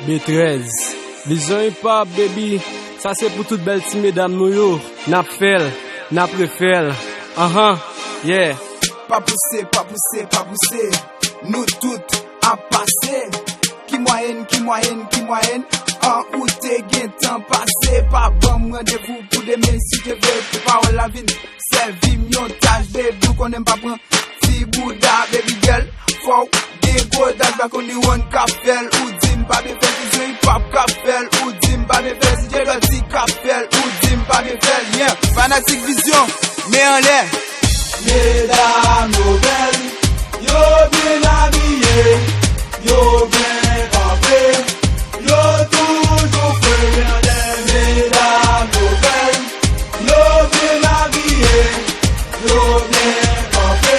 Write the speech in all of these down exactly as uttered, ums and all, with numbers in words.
B trèz. Vizyon Hip Hop, baby. Sa se pou tout bèl ti medam nou yo. N ap fè l, n ap refè l. Anhan, yeah. Pa pouse, pa pouse, pa pouse. Nou tout ap pase. Ki mwayèn, ki mwayèn, ki mwayèn? An, ou te gentan pase. Pa ban m randevou pou demen, si Dye vle, pou pawòl la vin sèvi m yon tach, baby, ou konnen m pa pran ti bouda, baby girl. Fò w gen gwo daj, Black Only One k ap fè l. Ou di m pa byen fè l, Vizyon Hip Hop k ap fè l. Ou di m pa byen fè l, D J Dutty k ap fè l. Ou di m pa byen fè l, yeah. Fanatik Vizyon, men anlè. Medam yo bèl, yo byen abiye, yo byen kanpe, yo toujou fre. Lè medam yo bèl, yo byen abiye, yo byen kanpe,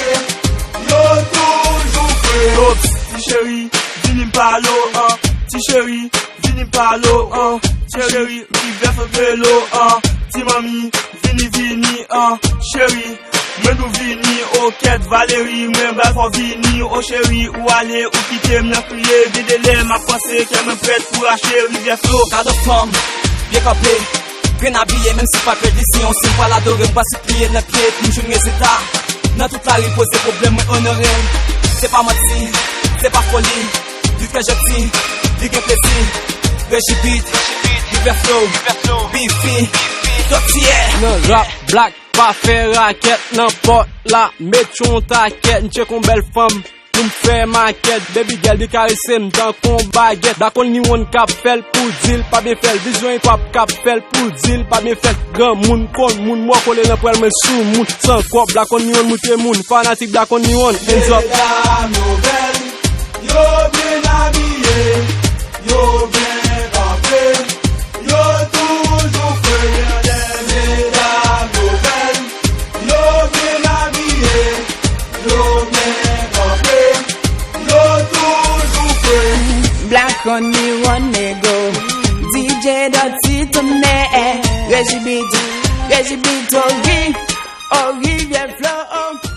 yo toujou fre. Ops, ti cheri, vini m pale w, an. Ti cheri, vini m pale w, an. Ti cheri, rivyè sot velo, an. Ti manmi, vini, vini, an. Cheri, mwen tou vini, okèt, Valérie, mwen ba fò vini, o cheri, ou ale, ou kite m nan kriye, gen de lè m ap panse, kè mwen prèt pou rache, rivyè flo. Gade fanm, byen kanpe, byen abiye, menm si pa kredi, si yon siy pral adore, m pral sipliye nan pye, pou m jwenn rezilta. Nan tout lari, poze pwoblèm, mwen onore. Se pa manti, se pa foli, li trè janti, li gen plezi. Reji Beat, rivyè flo, bifi, dòtiyè. Nan rap, Black, pa fè rakèt, nan pòt la, met yon takèt, m tcheke yon bèl fanm, pou m fè makèt, baby girl vin karese m tankou yon bagèt. Black Only One k ap fè l pou di l pa byen fè l. Vizyon Hip Hop k ap fè l pou di l pa byen fè l. Granmoun konn moun, mò kole nan pwèl mwen sou moun. San kòb, Black Only One moute moun. Fanatik Black Only One, hands up. Medam yo bèl, yo byen abiye, yo byen kanpe, yo toujou fre. Lè medam yo bèl, yo byen abiye, yo byen kanpe, yo toujou fre. Black Only One nego, D J Dutty tonè, Reji Beat, Reji Beat, Ori, Ori, vye flow.